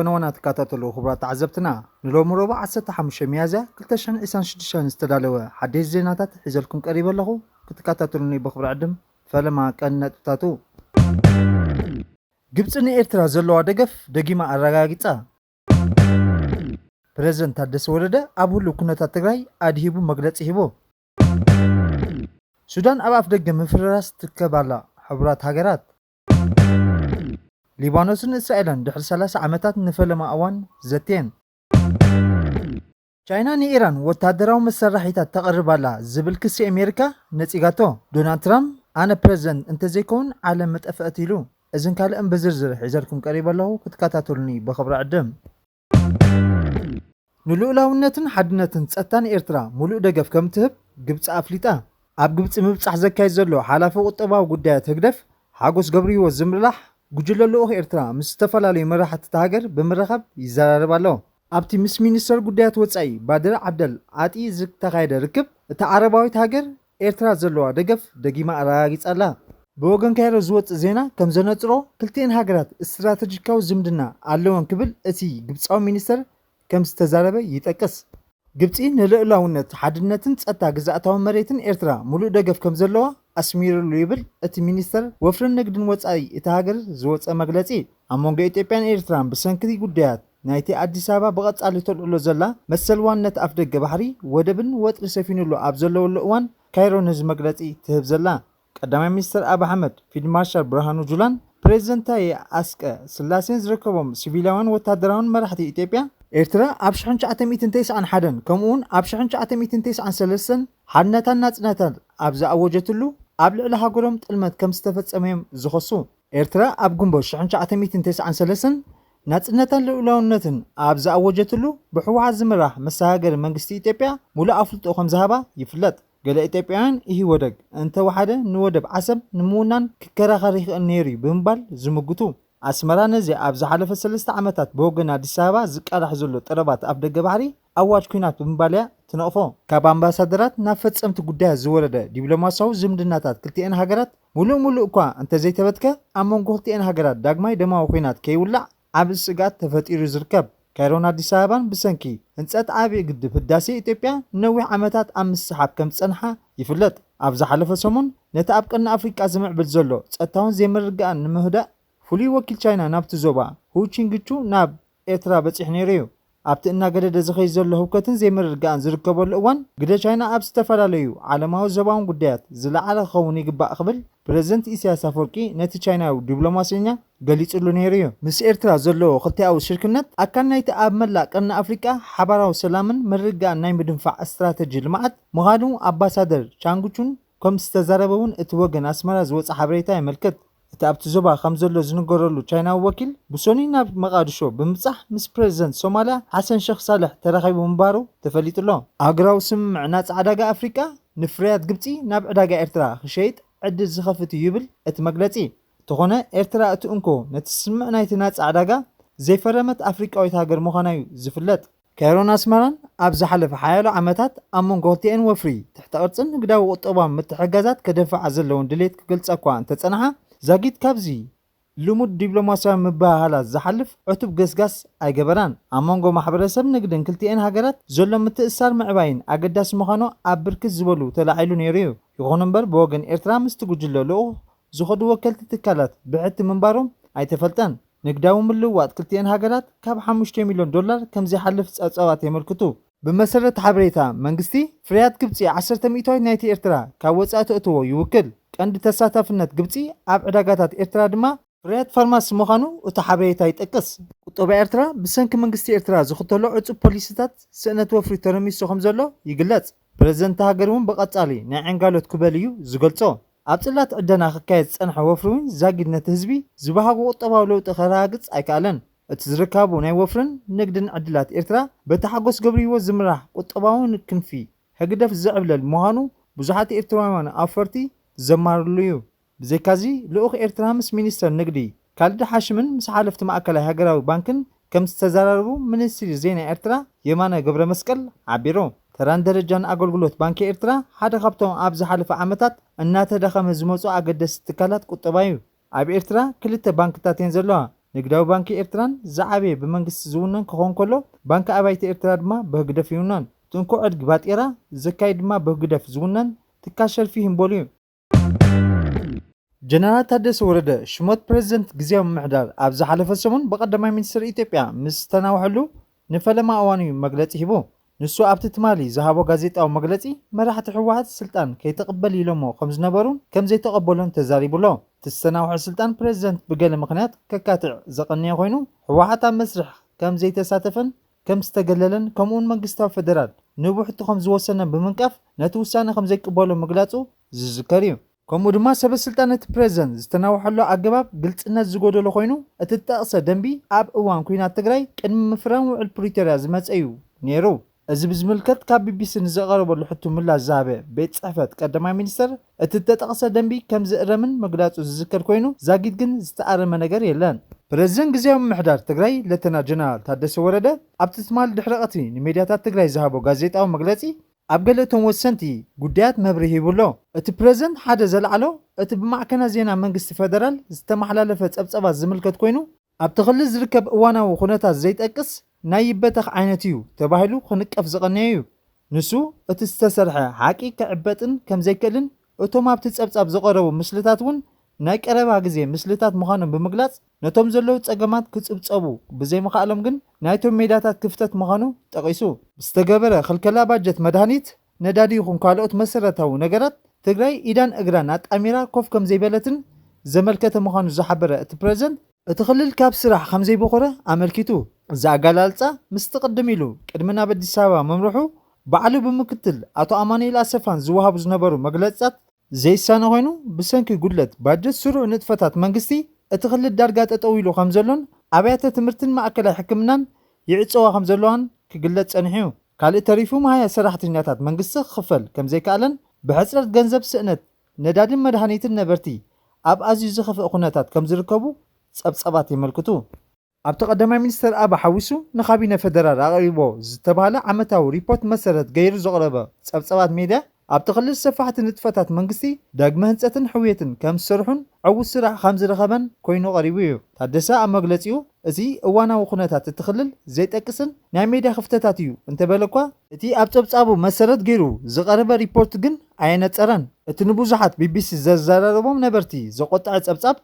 ፈነወና ትከታተሉ ክቡራት ተዓዘብትና፣ ንሎሚ ረቡዕ ዓሰርተ ሓሙሽተ ሚያዝያ ክልተ ሽሕን ዕስራን ሽዱሽተን ዝተዳለወ ሓደሽ ዜናታት ሒዘልኩም ቀሪበ ኣለኹ። ክትከታተሉኒ ብኽብሪ ዕድም። ፈለማ ቀንዲ ነጥብታቱ። ግብፂ ንኤርትራ ዘለዋ ደገፍ ደጊማ ኣረጋጊጻ። ፕረዚደንት ታደሰ ወረደ ኣብ ህሉው ኩነታት ትግራይ ኣድሂቡ መግለጺ ሂቡ። ሱዳን ኣብ ኣፍደገ ምፍርራስ ትርከብ ኣላ። ሕቡራት ሃገራት። ሊባኖስን እስራኤልን ድሕሪ ሰላሳ ዓመታት ንፈለማ እዋን ዘትየን። ቻይና ንኢራን ወታደራዊ መሳርሒታት ተቕርብ ኣላ ዝብል ክሲ ኣሜሪካ ነጺጋቶ። ዶናልድ ትራምፕ ኣነ ፕረዚደንት እንተዘይከውን ዓለም ምጠፍአት ኢሉ። እዝን ካልእን ብዝርዝር ሒዘልኩም ቀሪበ ኣለኹ፣ ክትከታተሉኒ ብኽብሪ ዕድም። ንልኡላውነትን ሓድነትን ጸጥታን ኤርትራ ሙሉእ ደገፍ ከም ትህብ ግብጺ ኣፍሊጣ። ኣብ ግብጺ ምብጻሕ ዘካየድ ዘሎ ሓላፊ ቁጠባዊ ጉዳያት ህግደፍ ሓጎስ ገብረህይወት ዝምራሕ ጉጅለ ልኡኽ ኤርትራ ምስ ዝተፈላለዩ መራሕቲ እታ ሃገር ብምርኻብ ይዘራረብ ኣሎ። ኣብቲ ምስ ሚኒስተር ጉዳያት ወጻኢ ባድር ዓብደል ዓጢ ዝተኻየደ ርክብ፣ እታ ዓረባዊት ሃገር ኤርትራ ዘለዋ ደገፍ ደጊማ ኣረጋጊጻ ኣላ። ብወገን ካይሮ ዝወጽእ ዜና ከም ዘነጽሮ፣ ክልቲኤን ሃገራት ስትራተጂካዊ ዝምድና ኣለወን ክብል እቲ ግብጻዊ ሚኒስተር ከም ዝተዛረበ ይጠቅስ። ግብጺ ንልኡላውነት፣ ሓድነትን ጸጥታ ግዝኣታዊ መሬትን ኤርትራ ሙሉእ ደገፍ ከም ዘለዋ ኣስሚሩሉ ይብል እቲ ሚኒስተር ወፍርን ንግድን ወጻኢ እታ ሃገር ዝወጸ መግለጺ። ኣብ መንጎ ኢትዮጵያን ኤርትራን ብሰንኪ ጉዳያት ናይቲ ኣዲስ ኣበባ ብቐጻሊ ተልዕሎ ዘላ መሰል ዋንነት ኣፍደገ ባሕሪ ወደብን ወጥሪ ሰፊኑሉ ኣብ ዘለወሉ እዋን ካይሮ ነዚ መግለጺ ትህብ ዘላ። ቀዳማይ ሚኒስተር ኣብ ኣሕመድ፣ ፊልድ ማርሻል ብርሃኑ ጁላን ፕሬዚደንት ታዬ ኣስቀ ስላሴን ዝርከቦም ሲቪላውያን ወታደራውን መራሕቲ ኢትዮጵያ፣ ኤርትራ ኣብ ሽሕን ትሽዓተ ሚእትን ተስዓን ሓደን ከምኡውን ኣብ ሽሕን ትሽዓተ ሚእትን ተስዓን ሰለስተን ሓድነታን ናጽነታን ኣብ ዝኣወጀትሉ ኣብ ልዕሊ ሃገሮም ጥልመት ከም ዝተፈጸመ እዮም ዝኸሱ። ኤርትራ ኣብ ግንቦት ሽሕን ትሽዓተ ሚእትን ተስዓን ሰለስተን ናጽነታን ልኡላውነትን ኣብ ዝኣወጀትሉ ብህወሓት ዝምራሕ መሰጋገሪ መንግስቲ ኢትዮጵያ ሙሉእ ኣፍልጦ ከም ዝሃባ ይፍለጥ። ገለ ኢትዮጵያውያን ኢህወደግ እንተወሓደ ንወደብ ዓሰብ ንምውናን ክከራኸር ይኽእል ነይሩ እዩ ብምባል ዝምግቱ። ኣስመራ ነዚ ኣብ ዝሓለፈ ሰለስተ ዓመታት ብወገን ኣዲስ ኣበባ ዝቃላሕ ዘሎ ጠለባት ኣፍደገ ባሕሪ ኣዋጅ ኲናት ብምባል እያ ትነቕፎ። ካብ ኣምባሳደራት ናብ ፈጸምቲ ጉዳያት ዝወረደ ዲፕሎማሲያዊ ዝምድናታት ክልቲኤን ሃገራት ሙሉእ ሙሉእ እኳ እንተዘይተበትከ፣ ኣብ መንጎ ክልቲኤን ሃገራት ዳግማይ ደማዊ ኲናት ከይውላዕ ዓቢ ስግኣት ተፈጢሩ ዝርከብ። ካይሮን ኣዲስ ኣበባን ብሰንኪ ህንጸት ዓቢ ግድብ ህዳሴ ኢትዮጵያ ነዊሕ ዓመታት ኣብ ምስሕሓብ ከም ዝጸንሓ ይፍለጥ። ኣብ ዝሓለፈ ሰሙን ነቲ ኣብ ቀርኒ ኣፍሪቃ ዝምዕብል ዘሎ ጸጥታውን ዘይምርግጋእን ንምውዳእ ፍሉይ ወኪል ቻይና ናብቲ ዞባ ሁ ቺንግቹ ናብ ኤርትራ በጺሑ ነይሩ እዩ። ኣብቲ እናገደደ ዝኸይድ ዘሎ ህውከትን ዘይምርግጋእን ዝርከበሉ እዋን፣ ግደ ቻይና ኣብ ዝተፈላለዩ ዓለማዊ ዞባውን ጉዳያት ዝለዓለ ክኸውን ይግባእ ክብል ፕረዚደንት ኢሳያስ ኣፈወርቂ ነቲ ቻይናዊ ዲፕሎማሰኛ ገሊጹሉ ነይሩ እዩ። ምስ ኤርትራ ዘለዎ ክልቲኣዊ ሽርክነት ኣካል ናይቲ ኣብ መላእ ቀርኒ ኣፍሪቃ ሓባራዊ ሰላምን ምርግጋእን ናይ ምድንፋዕ ስትራተጂ ልምዓት ምዃኑ ኣምባሳደር ቻንግ ቹን ከም ዝተዛረበ እውን እቲ ወገን ኣስመራ ዝወጸ ሓበሬታ የመልክት። እቲ ኣብቲ ዞባ ከም ዘሎ ዝንገረሉ ቻይናዊ ወኪል ብሶኒ ናብ መቓድሾ ብምብጻሕ ምስ ፕረዚደንት ሶማልያ ሓሰን ሸኽ ሳልሕ ተራኺቡ ምንባሩ ተፈሊጡ ኣሎ። ኣህጉራዊ ስምምዕ ናጻ ዕዳጋ ኣፍሪቃ ንፍርያት ግብጺ ናብ ዕዳጋ ኤርትራ ክሸይጥ ዕድል ዝኸፍት እዩ ይብል እቲ መግለጺ። እንተኾነ ኤርትራ እቲ እንኮ ነቲ ስምምዕ ናይቲ ናጻ ዕዳጋ ዘይፈረመት ኣፍሪቃዊት ሃገር ምዃና እዩ ዝፍለጥ። ካይሮን ኣስመራን ኣብ ዝሓለፈ ሓያሎ ዓመታት ኣብ መንጎ ክልቲኤን ወፍሪ ትሕተ ቅርጽን ንግዳዊ ቁጠባዊ ምትሕግጋዛት ከደንፍዓ ዘለወን ድሌት ክገልጻ እኳ እንተጸንሓ፣ ዛጊት ካብዚ ልሙድ ዲፕሎማስያዊ ምብህሃላት ዝሓልፍ ዕቱብ ገስጋስ ኣይገበራን። ኣብ መንጎ ማሕበረሰብ ንግድን ክልቲኤን ሃገራት ዘሎ ምትእስሳር ምዕባይን ኣገዳሲ ምዃኑ ኣብ ብርክት ዝበሉ ተላዒሉ ነይሩ እዩ። ይኹን እምበር ብወገን ኤርትራ ምስቲ ጉጅለ ልኡኽ ዝኸዱ ወከልቲ ትካላት ብሕቲ ምንባሮም ኣይተፈልጠን። ንግዳዊ ምልውዋጥ ክልቲኤን ሃገራት ካብ ሓሙሽተ ሚልዮን ዶላር ከም ዘይሓልፍ ጸብጻባት የመልክቱ። ብመሰረት ሓበሬታ መንግስቲ፣ ፍርያት ግብጺ ዓሰርተ ሚእታዊት ናይቲ ኤርትራ ካብ ወጻኢ ተእትዎ ይውክል። ቀንዲ ተሳታፍነት ግብጺ ኣብ ዕዳጋታት ኤርትራ ድማ ፍርያት ፋርማሲ ምዃኑ እቲ ሓበሬታ ይጠቅስ። ቁጠባ ኤርትራ ብሰንኪ መንግስቲ ኤርትራ ዝኽተሎ ዕጹብ ፖሊሲታት ስእነት ወፍሪ ተረሚሱ ከም ዘሎ ይግለጽ። ፕረዚደንት እታ ሃገር እውን ብቐጻሊ ናይ ዕንጋሎት ክበል እዩ ዝገልጾ። ኣብ ጽላት ዕደና ክካየድ ዝጸንሐ ወፍሪ እውን ዛጊድ ነቲ ህዝቢ ዝበሃጎ ቁጠባዊ ለውጢ ከረጋግጽ ኣይከኣለን። እቲ ዝርካቡ ናይ ወፍርን ንግድን ዕድላት ኤርትራ በቲ ሓጎስ ገብረህይወት ዝምራሕ ቁጠባዊ ክንፊ ህግደፍ ዝዕብለል ምዃኑ ብዙሓት ኤርትራውያን ኣውፈርቲ ዘማርሉ እዩ። ብዘይካዚ ልኡኽ ኤርትራ ምስ ሚኒስተር ንግዲ ካልድ ሓሽምን ምስ ሓለፍቲ ማእከላይ ሃገራዊ ባንክን ከም ዝተዘራረቡ ሚኒስትሪ ዜና ኤርትራ የማነ ገብረመስቀል ሓቢሩ። ተራን ደረጃን ኣገልግሎት ባንኪ ኤርትራ ሓደ ካብቶም ኣብ ዝሓለፈ ዓመታት እናተዳኸመ ዝመጹ ኣገደስቲ ትካላት ቁጠባ እዩ። ኣብ ኤርትራ ክልተ ባንክታት እየን ዘለዋ። ንግዳዊ ባንኪ ኤርትራን ዝዓበየ ብመንግስቲ ዝውነን ክኸውን ከሎ፣ ባንኪ ኣባይቲ ኤርትራ ድማ ብህግደፍ ይውነን። እቲ እንኮ ዕድጊ ባጤራ ዘካይድ ድማ ብህግደፍ ዝውነን ትካል ሸልፊ ሂምቦል እዩ። ጀነራል ታደሰ ወረደ ሽሞት ፕሬዝደንት ግዜያዊ ምምሕዳር ኣብ ዝሓለፈ ሰሙን ብቀዳማይ ሚኒስትር ኢትዮጵያ ምስ ዝተናውሐሉ ንፈለማ እዋን እዩ መግለጺ ሂቡ። ንሱ ኣብቲ ትማሊ ዝሃቦ ጋዜጣዊ መግለጺ፣ መራሕቲ ህወሓት ስልጣን ከይተቐበል ኢሎሞ ከም ዝነበሩን ከም ዘይተቐበሎን ተዛሪቡ ኣሎ። እቲ ዝተናውሐ ስልጣን ፕሬዝደንት ብገለ ምኽንያት ከካትዕ ዘቐነየ ኮይኑ፣ ህወሓት ኣብ መስርሕ ከም ዘይተሳተፈን ከም ዝተገለለን ከምኡውን መንግስታዊ ፈደራል ንብሕቱ ከም ዝወሰነ ብምንቃፍ ነቲ ውሳነ ከም ዘይቅበሎ ምግላጹ ዝዝከር እዩ። ከምኡ ድማ ሰበ ስልጣን እቲ ፕሬዝደንት ዝተናውሐሉ ኣገባብ ግልጽነት ዝጎደሎ ኮይኑ፣ እቲ ዝጠቕሰ ደንቢ ኣብ እዋን ኲናት ትግራይ ቅድሚ ምፍራም ውዕል ፕሪቶርያ ዝመጸ እዩ ነይሩ። እዚ ብዝምልከት ካብ ቢቢሲ ንዘቐረበሉ ሕቶ ምላሽ ዝሃበ ቤት ጽሕፈት ቀዳማይ ሚኒስተር፣ እቲ እተጠቕሰ ደንቢ ከም ዝእረምን ምግላጹ ዝዝከር ኮይኑ፣ ዛጊድ ግን ዝተኣረመ ነገር የለን። ፕረዚደንት ግዜያዊ ምምሕዳር ትግራይ ሌተና ጀነራል ታደሰ ወረደ ኣብቲ ትማሊ ድሕሪ ቀትሪ ንሜድያታት ትግራይ ዝሃቦ ጋዜጣዊ መግለጺ፣ ኣብ ገለ እቶም ወሰንቲ ጉዳያት መብርሂ ሂቡ ኣሎ። እቲ ፕረዚደንት ሓደ ዘልዓሎ፣ እቲ ብማዕከናት ዜና መንግስቲ ፈደራል ዝተመሓላለፈ ጸብጸባት ዝምልከት ኮይኑ፣ ኣብቲ ክልል ዝርከብ እዋናዊ ኩነታት ዘይጠቅስ ናይ ይበተኽ ዓይነት እዩ ተባሂሉ ክንቀፍ ዝቐነየ እዩ። ንሱ እቲ ዝተሰርሐ ሓቂ ክዕበጥን ከም ዘይክእልን እቶም ኣብቲ ጸብጻብ ዝቐረቡ ምስልታት እውን ናይ ቀረባ ግዜ ምስልታት ምዃኖም ብምግላጽ፣ ነቶም ዘለዉ ጸገማት ክጽብጸቡ ብዘይምኽኣሎም ግን ናይቶም ሜዳታት ክፍተት ምዃኑ ጠቒሱ። ብዝተገበረ ክልከላ ባጀት መድሃኒት፣ ነዳዲ ይኹን ካልኦት መሰረታዊ ነገራት ትግራይ ኢዳን እግራን ኣጣሚራ ኮፍ ከም ዘይበለትን ዘመልከተ ምዃኑ ዝሓበረ እቲ ፕረዚደንት፣ እቲ ክልል ካብ ስራሕ ከም ዘይበኾረ ኣመልኪቱ። እዚ ኣገላልጻ ምስቲ ቅድም ኢሉ ቅድሚ ናብ ኣዲስ ኣበባ ምምርሑ ባዕሉ ብምክትል ኣቶ ኣማኑኤል ኣሰፋን ዝወሃቡ ዝነበሩ መግለጽታት ዘይሳነ ኮይኑ፣ ብሰንኪ ጉድለት ባጀት ስሩዕ ንጥፈታት መንግስቲ እቲ ክልል ዳርጋ ጠጠው ኢሉ ከም ዘሎን ኣብያተ ትምህርትን ማእከላይ ሕክምናን ይዕጸዋ ከም ዘለዋን ክግለጽ ጸኒሑ እዩ። ካልእ ተሪፉ መሃያ ሰራሕተኛታት መንግስቲ ክኽፈል ከም ዘይከኣለን ብሕጽረት ገንዘብ ስእነት ነዳድን መድሃኒትን ነበርቲ ኣብ ኣዝዩ ዝኸፍእ ኩነታት ከም ዝርከቡ ጸብጻባት የመልክቱ። ኣብቲ ቀዳማይ ሚኒስተር ኣቢ ሓዊሱ ንካቢነ ፈደራል ኣቕሪቦ ዝተባህለ ዓመታዊ ሪፖርት መሰረት ገይሩ ዘቕረበ ጸብጻባት ሜድያ፣ ኣብቲ ክልል ሰፋሕቲ ንጥፈታት መንግስቲ ዳግመ ህንጸትን ሕውየትን ከም ዝሰርሑን ዕዉት ስራሕ ከም ዝረኸበን ኮይኑ ቀሪቡ እዩ። ታደሰ ኣብ መግለጺኡ፣ እዚ እዋናዊ ኩነታት እቲ ክልል ዘይጠቅስን ናይ ሜድያ ክፍተታት እዩ እንተበለ እኳ፣ እቲ ኣብ ጸብጻቡ መሰረት ገይሩ ዝቐረበ ሪፖርት ግን ኣየነጸረን። እቲ ንብዙሓት ቢቢሲ ዘዘራረቦም ነበርቲ ዘቆጠዐ ጸብጻብ፣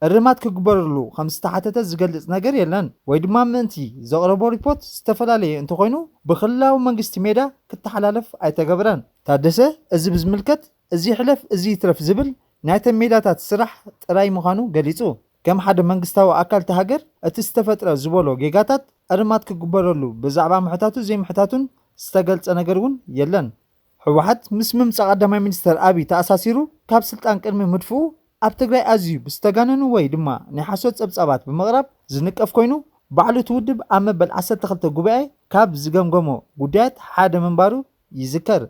እርማት ክግበረሉ ከም ዝተሓተተ ዝገልጽ ነገር የለን፣ ወይ ድማ ምእንቲ ዘቕረቦ ሪፖርት ዝተፈላለየ እንተኾይኑ፣ ብክልላዊ መንግስቲ ሜዳ ክተሓላለፍ ኣይተገብረን። ታደሰ፣ እዚ ብዝምልከት፣ እዚ ይሕለፍ፣ እዚ ይትረፍ ዝብል ናይተን ሜዳታት ስራሕ ጥራይ ምዃኑ ገሊጹ። ከም ሓደ መንግስታዊ ኣካል እታ ሃገር፣ እቲ ዝተፈጥረ ዝበሎ ጌጋታት እርማት ክግበረሉ ብዛዕባ ምሕታቱ ዘይምሕታቱን ዝተገልጸ ነገር እውን የለን። ህወሓት ምስ ምምጻእ ቀዳማይ ሚኒስተር ኣቢ ተኣሳሲሩ ካብ ስልጣን ቅድሚ ምድፍኡ፣ ኣብ ትግራይ ኣዝዩ ብዝተጋነኑ ወይ ድማ ናይ ሓሶት ጸብጻባት ብምቕራብ ዝንቀፍ ኮይኑ፣ ባዕሉ እቲ ውድብ ኣብ መበል ዓሰርተ ክልተ ጉባኤ ካብ ዝገምገሞ ጉዳያት ሓደ ምንባሩ ይዝከር።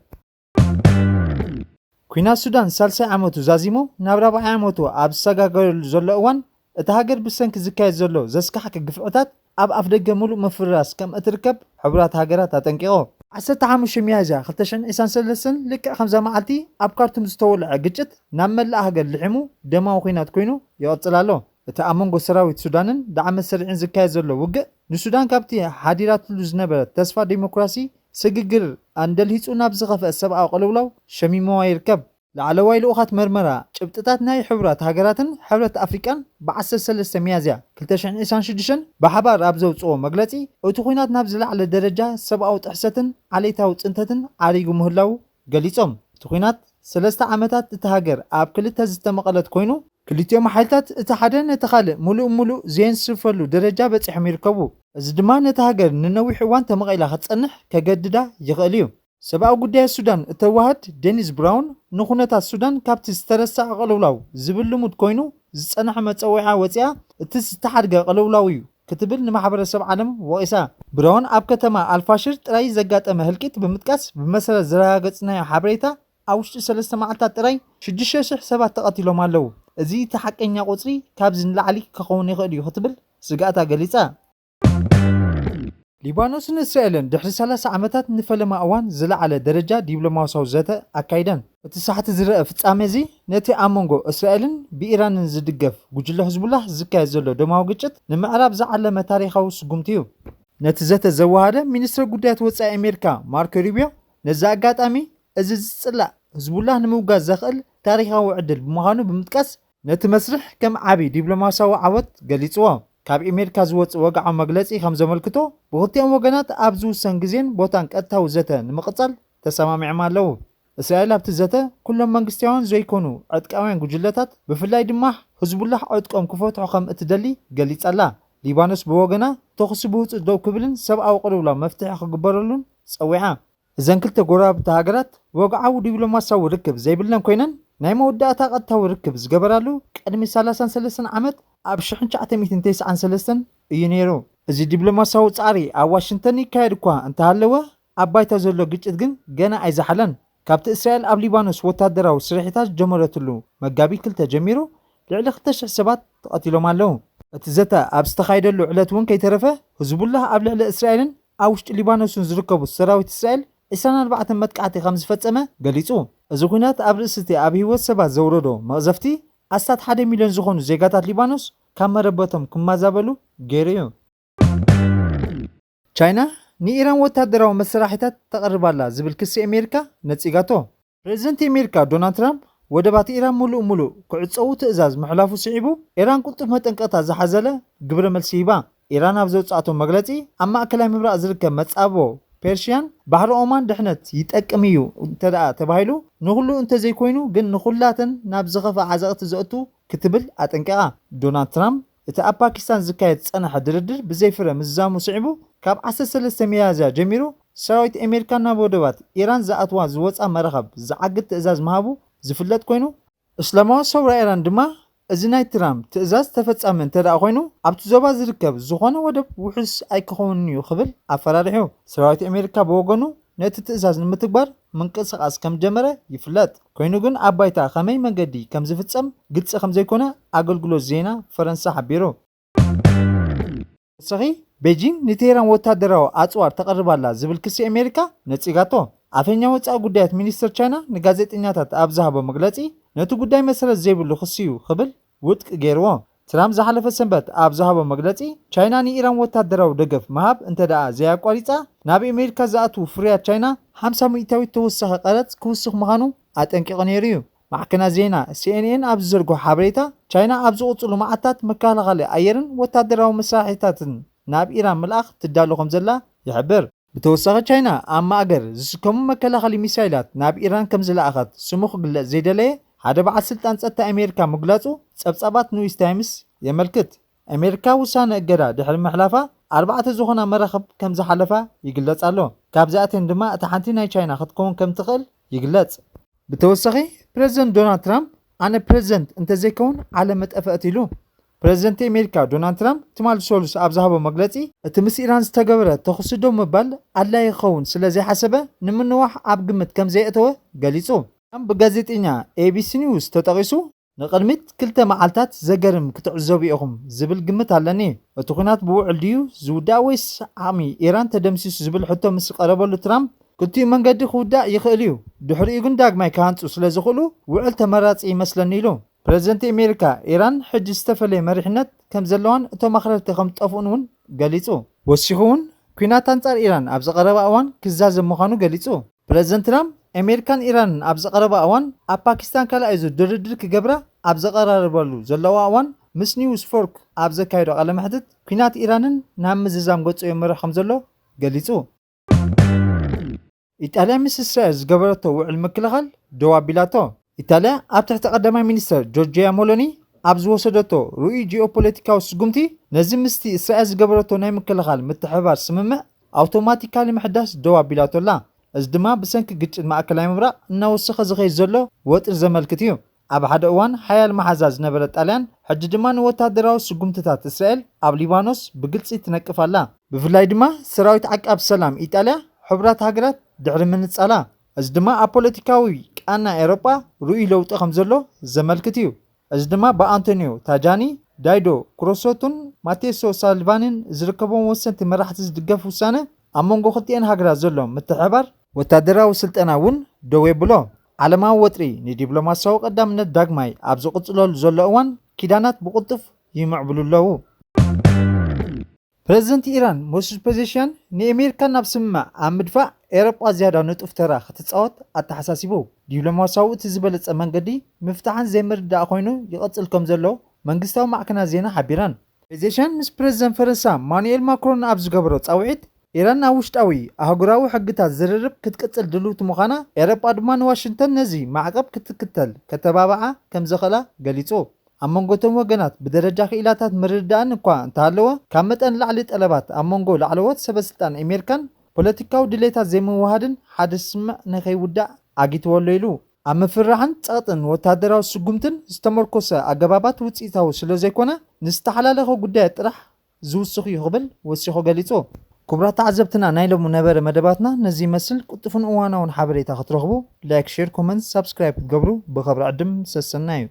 ኲናት ሱዳን ሳልሳይ ዓመቱ ዛዚሙ ናብ ራብዓይ ዓመቱ ኣብ ዝሰጋገረሉ ዘሎ እዋን፣ እታ ሃገር ብሰንኪ ዝካየድ ዘሎ ዘስካሕክሕ ግፍዕታት ኣብ ኣፍደገ ምሉእ ምፍርራስ ከም እትርከብ ሕቡራት ሃገራት ኣጠንቂቑ። ዓሰርተ ሓሙሽተ ሚያዝያ ክልተ ሽሕን ዕስራን ሰለስተን፣ ልክዕ ከምዛ መዓልቲ ኣብ ካርቱም ዝተወልዐ ግጭት ናብ መላእ ሃገር ልሒሙ ደማዊ ኲናት ኮይኑ ይቕጽል ኣሎ። እቲ ኣብ መንጎ ሰራዊት ሱዳንን ዳዕመ ሰሪዕን ዝካየድ ዘሎ ውግእ፣ ንሱዳን ካብቲ ሓዲራትሉ ዝነበረት ተስፋ ዲሞክራሲ ስግግር ኣንደልሂጹ ናብ ዝኸፍአ ሰብኣዊ ቅልውላው ሸሚምዋ ይርከብ። ላዕለዋይ ልኡኻት መርመራ ጭብጥታት ናይ ሕቡራት ሃገራትን ሕብረት ኣፍሪቃን ብ ዓሰርተ ሰለስተ ሚያዝያ ክልተ ሽሕን ዕስራን ሽዱሽተን ብሓባር ኣብ ዘውጽኦ መግለጺ፣ እቲ ኲናት ናብ ዝለዓለ ደረጃ ሰብኣዊ ጥሕሰትን ዓሌታዊ ጽንተትን ዓሪጉ ምህላዉ ገሊጾም። እቲ ኲናት ሰለስተ ዓመታት እታ ሃገር ኣብ ክልተ ዝተመቐለት ኮይኑ፣ ክልቲኦም ሓይልታት እቲ ሓደ ነቲ ካልእ ምሉእ ምሉእ ዘየንስፈሉ ደረጃ በጺሖም ይርከቡ። እዚ ድማ ነታ ሃገር ንነዊሕ እዋን ተመቒላ ክትጸንሕ ከገድዳ ይኽእል እዩ። ሰብኣዊ ጉዳያት ሱዳን እተዋህድ ዴኒስ ብራውን፣ ንኹነታት ሱዳን ካብቲ ዝተረስዐ ቅልውላው ዝብል ልሙድ ኮይኑ ዝጸንሐ መጸዊዓ ወጺኣ፣ እቲ ዝተሓድገ ቅልውላው እዩ ክትብል ንማሕበረሰብ ዓለም ወቒሳ። ብራውን ኣብ ከተማ ኣልፋሽር ጥራይ ዘጋጠመ ህልቂት ብምጥቃስ፣ ብመሰረት ዘረጋገጽናዮ ሓበሬታ፣ ኣብ ውሽጢ ሰለስተ መዓልታት ጥራይ ሽዱሽተ ሽሕ ሰባት ተቐቲሎም ኣለዉ። እዚ እቲ ሓቀኛ ቁጽሪ ካብዚ ንላዕሊ ክኸውን ይኽእል እዩ ክትብል ስግኣታ ገሊጻ። ሊባኖስን እስራኤልን ድሕሪ ሰላሳ ዓመታት ንፈለማ እዋን ዝለዓለ ደረጃ ዲፕሎማሲያዊ ዘተ ኣካይደን። እቲ ሳሕቲ ዝረአ ፍጻመ እዚ ነቲ ኣብ መንጎ እስራኤልን ብኢራንን ዝድገፍ ጉጅለ ህዝቡላህ ዝካየድ ዘሎ ደማዊ ግጭት ንምዕራብ ዝዓለመ ታሪኻዊ ስጉምቲ እዩ። ነቲ ዘተ ዘወሃደ ሚኒስትር ጉዳያት ወጻኢ ኣሜሪካ ማርኮ ሩቢዮ ነዚ ኣጋጣሚ፣ እዚ ዝጽላእ ህዝቡላህ ንምውጋዝ ዘኽእል ታሪኻዊ ዕድል ብምዃኑ ብምጥቃስ፣ ነቲ መስርሕ ከም ዓቢ ዲፕሎማሲያዊ ዓወት ገሊጽዎ። ካብ ኣሜሪካ ዝወጽእ ወግዓዊ መግለጺ ከም ዘመልክቶ፣ ብኽልቲኦም ወገናት ኣብ ዝውሰን ግዜን ቦታን ቀጥታዊ ዘተ ንምቕጻል ተሰማሚዖም ኣለዉ። እስራኤል ኣብቲ ዘተ ኩሎም መንግስታውያን ዘይኮኑ ዕጥቃውያን ጉጅለታት፣ ብፍላይ ድማ ህዝቡላህ ዕጥቆም ክፈትሑ ከም እትደሊ ገሊጻ ኣላ። ሊባኖስ ብወገና ተኹሲ ብህጹጽ ደው ክብልን ሰብኣዊ ቅልውላው መፍትሒ ክግበረሉን ጸዊዓ። እዘን ክልተ ጎረባብቲ ሃገራት ወግዓዊ ዲፕሎማሲያዊ ርክብ ዘይብለን ኮይነን፣ ናይ መወዳእታ ቀጥታዊ ርክብ ዝገበራሉ ቅድሚ ሰላሳን ሰለስተን ዓመት ኣብ ሽሕን ትሽዓተ ሚእትን ተስዓን ሰለስተን እዩ ነይሩ። እዚ ዲፕሎማሲያዊ ጻዕሪ ኣብ ዋሽንግተን ይካየድ እኳ እንተሃለወ፣ ኣብ ባይታ ዘሎ ግጭት ግን ገና ኣይዘሓለን። ካብቲ እስራኤል ኣብ ሊባኖስ ወታደራዊ ስርሒታት ዝጀመረትሉ መጋቢት ክልተ ጀሚሩ፣ ልዕሊ ክልተ ሽሕ ሰባት ተቐቲሎም ኣለዉ። እቲ ዘተ ኣብ ዝተኻየደሉ ዕለት እውን ከይተረፈ፣ ህዝቡላህ ኣብ ልዕሊ እስራኤልን ኣብ ውሽጢ ሊባኖስን ዝርከቡ ሰራዊት እስራኤል ዕስራን ኣርባዕተን መጥቃዕቲ ከም ዝፈጸመ ገሊጹ። እዚ ኲናት ኣብ ርእሲ እቲ ኣብ ህይወት ሰባት ዘውረዶ መቕዘፍቲ፣ ኣስታት ሓደ ሚልዮን ዝኾኑ ዜጋታት ሊባኖስ ካብ መረበቶም ክመዛበሉ ገይሩ እዩ። ቻይና ንኢራን ወታደራዊ መሳርሒታት ተቕርብ ኣላ ዝብል ክሲ ኣሜሪካ ነጺጋቶ። ፕሬዚደንት ኣሜሪካ ዶናልድ ትራምፕ ወደባት ኢራን ምሉእ ምሉእ ክዕጸዉ ትእዛዝ ምሕላፉ ስዒቡ፣ ኢራን ቅልጡፍ መጠንቀቕታ ዝሓዘለ ግብረ መልሲ ሂባ። ኢራን ኣብ ዘውጻእቶ መግለጺ፣ ኣብ ማእከላይ ምብራቕ ዝርከብ መጻብቦ ፔርሽያን ባሕሪ ኦማን ድሕነት ይጠቅም እዩ እንተደኣ ተባሂሉ፣ ንኹሉ እንተዘይኮይኑ ግን ንኹላተን ናብ ዝኸፍኣ ዓዘቕቲ ዘእቱ ክትብል ኣጠንቂቓ። ዶናልድ ትራምፕ እቲ ኣብ ፓኪስታን ዝካየድ ዝጸንሐ ድርድር ብዘይፍረ ምዝዛሙ ስዒቡ፣ ካብ ዓሰርተ ሰለስተ ሚያዝያ ጀሚሩ ሰራዊት ኣሜሪካ ናብ ወደባት ኢራን ዝኣትዋ ዝወጻ መራኽብ ዝዓግት ትእዛዝ ምሃቡ ዝፍለጥ ኮይኑ፣ እስላማዊ ሰውራ ኢራን ድማ እዚ ናይ ትራምፕ ትእዛዝ ተፈጻሚ እንተደኣ ኮይኑ፣ ኣብቲ ዞባ ዝርከብ ዝኾነ ወደብ ውሑስ ኣይክኸውንን እዩ ክብል ኣፈራሪሑ። ሰራዊት ኣሜሪካ ብወገኑ ነቲ ትእዛዝ ንምትግባር ምንቅስቓስ ከም ጀመረ ይፍለጥ። ኮይኑ ግን ኣብ ባይታ ከመይ መንገዲ ከም ዝፍጸም ግልጺ ከም ዘይኮነ ኣገልግሎት ዜና ፈረንሳ ሓቢሩ። ወሰኺ፣ ቤጂን ንቴህራን ወታደራዊ ኣጽዋር ተቕርብ ኣላ ዝብል ክሲ ኣሜሪካ ነጺጋቶ። ኣፈኛ ወጻኢ ጉዳያት ሚኒስትር ቻይና ንጋዜጠኛታት ኣብ ዝሃቦ መግለጺ፣ ነቲ ጉዳይ መሰረት ዘይብሉ ክሲ እዩ ክብል ውድቂ ገይርዎ። ትራምፕ ዝሓለፈ ሰንበት ኣብ ዝሃቦ መግለጺ፣ ቻይና ንኢራን ወታደራዊ ደገፍ ምሃብ እንተደኣ ዘያቋሪጻ፣ ናብ ኣሜሪካ ዝኣትዉ ፍርያት ቻይና ሓምሳ ሚእታዊት ተወሳኺ ቀረጽ ክውስኽ ምዃኑ ኣጠንቂቑ ነይሩ እዩ። ማዕከናት ዜና ሲኤንኤን ኣብ ዝዘርግሖ ሓበሬታ፣ ቻይና ኣብ ዝቕጽሉ መዓልታት መከላኸሊ ኣየርን ወታደራዊ መሳርሒታትን ናብ ኢራን ምልኣኽ ትዳሎ ከም ዘላ ይሕብር። ብተወሳኺ፣ ቻይና ኣብ ማእገር ዝስከሙ መከላኸሊ ሚሳይላት ናብ ኢራን ከም ዝለኣኸት ስሙ ክግለጽ ዘይደለየ ሓደ በዓል ስልጣን ጸጥታ ኣሜሪካ ምግላጹ ጸብጻባት ኒውስ ታይምስ የመልክት። ኣሜሪካ ውሳነ እገዳ ድሕሪ ምሕላፋ፣ ኣርባዕተ ዝኾና መራኽብ ከም ዝሓለፋ ይግለጽ ኣሎ። ካብዚኣተን ድማ እታ ሓንቲ ናይ ቻይና ክትከውን ከም ትኽእል ይግለጽ። ብተወሳኺ፣ ፕረዚደንት ዶናልድ ትራምፕ፣ "ኣነ ፕረዚደንት እንተዘይከውን ዓለም መጠፈእት" ኢሉ። ፕረዚደንት ኣሜሪካ ዶናልድ ትራምፕ ትማሊ ሰሉስ ኣብ ዝሃቦ መግለጺ፣ እቲ ምስ ኢራን ዝተገበረ ተኹሲ ደው ምባል ኣድላዪ ክኸውን ስለ ዘይሓሰበ፣ ንምንዋሕ ኣብ ግምት ከም ዘየእተወ ገሊጹ። ትራምፕ ብጋዜጠኛ ኤቢሲ ኒውስ ተጠቒሱ፣ "ንቕድሚት ክልተ መዓልታት ዘገርም ክትዕዘቡ ኢኹም ዝብል ግምት ኣለኒ። እቲ ኲናት ብውዕል ድዩ ዝውዳእ ወይስ ዓቕሚ ኢራን ተደምሲሱ?" ዝብል ሕቶ ምስ ቀረበሉ ትራምፕ፣ "ክልቲኡ መንገዲ ክውዳእ ይኽእል እዩ፣ ድሕሪኡ ግን ዳግማይ ክሃንጹ ስለ ዝኽእሉ ውዕል ተመራጺ ይመስለኒ" ኢሉ። ፕረዚደንት ኣሜሪካ፣ ኢራን ሕጂ ዝተፈለየ መሪሕነት ከም ዘለዋን እቶም ኣኽረርቲ ከም ዝጠፍኡን እውን ገሊጹ። ወሲኹ እውን፣ ኲናት ኣንጻር ኢራን ኣብ ዝቐረባ እዋን ክዛዘም ምዃኑ ገሊጹ። ፕረዚደንት ትራምፕ፣ ኣሜሪካን ኢራንን ኣብ ዝቐረባ እዋን ኣብ ፓኪስታን ካልኣይ ዙር ድርድር ክገብራ ኣብ ዘቐራርባሉ ዘለዋ እዋን፣ ምስ ኒውስ ፎርክ ኣብ ዘካየዶ ቃለ መሕትት፣ ኲናት ኢራንን ናብ ምዝዛም ገጹ የምርሕ ከም ዘሎ ገሊጹ። ኢጣልያ ምስ እስራኤል ዝገበረቶ ውዕል ምክልኻል ደው ኣቢላቶ። ኢጣልያ ኣብ ትሕቲ ቀዳማይ ሚኒስተር ጆርጂያ ሞሎኒ ኣብ ዝወሰደቶ ርኡይ ጂኦፖለቲካዊ ስጉምቲ፣ ነዚ ምስቲ እስራኤል ዝገበረቶ ናይ ምክልኻል ምትሕብባር ስምምዕ ኣውቶማቲካሊ ምሕዳስ ደው ኣቢላቶ ኣላ። እዚ ድማ ብሰንኪ ግጭት ማእከላይ ምብራቕ እናወሰኸ ዝኸይድ ዘሎ ወጥሪ ዘመልክት እዩ። ኣብ ሓደ እዋን ሓያል መሓዛ ዝነበረት ጣልያን፣ ሕጂ ድማ ንወታደራዊ ስጉምትታት እስራኤል ኣብ ሊባኖስ ብግልጺ ትነቅፍ ኣላ። ብፍላይ ድማ ሰራዊት ዓቃብ ሰላም ኢጣልያ ሕቡራት ሃገራት ድሕሪ ምንጻላ። እዚ ድማ ኣብ ፖለቲካዊ ቃና ኤውሮጳ ርኡይ ለውጢ ከም ዘሎ ዘመልክት እዩ። እዚ ድማ ብኣንቶኒዮ ታጃኒ፣ ዳይዶ ክሮሶቱን ማቴሶ ሳልቫንን ዝርከቦም ወሰንቲ መራሕቲ ዝድገፍ ውሳነ ኣብ መንጎ ክልቲኤን ሃገራት ዘሎ ምትሕባር ወታደራዊ ስልጠና እውን ደው የብሎ። ዓለማዊ ወጥሪ ንዲፕሎማሲያዊ ቀዳምነት ዳግማይ ኣብ ዝቕጽለሉ ዘሎ እዋን ኪዳናት ብቕልጡፍ ይምዕብሉ ኣለዉ። ፕረዚደንት ኢራን ሞሱድ ፐዜሽያን ንኣሜሪካ ናብ ስምምዕ ኣብ ምድፋእ ኤውሮጳ ዝያዳ ንጡፍ ተራ ክትጻወት ኣተሓሳሲቡ። ዲፕሎማሲያዊ እቲ ዝበለጸ መንገዲ ምፍታሕን ዘይምርዳእ ኮይኑ ይቐጽል ከም ዘሎ መንግስታዊ ማዕከናት ዜና ሓቢረን። ፕሬዚደንት ምስ ፕሬዚደንት ፈረንሳ ማኑኤል ማክሮን ኣብ ዝገበሮ ጻውዒት፣ ኢራን ኣብ ውሽጣዊ ኣህጉራዊ ሕግታት ዝርርብ ክትቅጽል ድልውቲ ምዃና፣ ኤውሮጳ ድማ ንዋሽንግተን ነዚ ማዕቀብ ክትክተል ከተባብዓ ከም ዘኽእላ ገሊጹ። ኣብ መንጎ እቶም ወገናት ብደረጃ ክኢላታት ምርድዳእን እኳ እንተሃለወ፣ ካብ መጠን ላዕሊ ጠለባት ኣብ መንጎ ላዕለዎት ሰበስልጣን ኣሜሪካን ፖለቲካዊ ድሌታት ዘይምውሃድን ሓደ ስምምዕ ንኸይውዳእ ኣጊትዎ ኣሎ ኢሉ። ኣብ ምፍርራሕን ጸቕጥን ወታደራዊ ስጉምትን ዝተመርኮሰ ኣገባባት ውጽኢታዊ ስለ ዘይኮነ፣ ንዝተሓላለኸ ጉዳያት ጥራሕ ዝውስኽ እዩ ክብል ወሲኹ ገሊጹ። ክቡራት ተዓዘብትና፣ ናይ ሎሚ ነበረ መደባትና ነዚ ይመስል። ቅልጡፍን እዋናውን ሓበሬታ ክትረኽቡ ላይክ፣ ሼር፣ ኮመንት፣ ሳብስክራይብ ክትገብሩ ብኸብሪ ዕድም ሰሰና እዩ።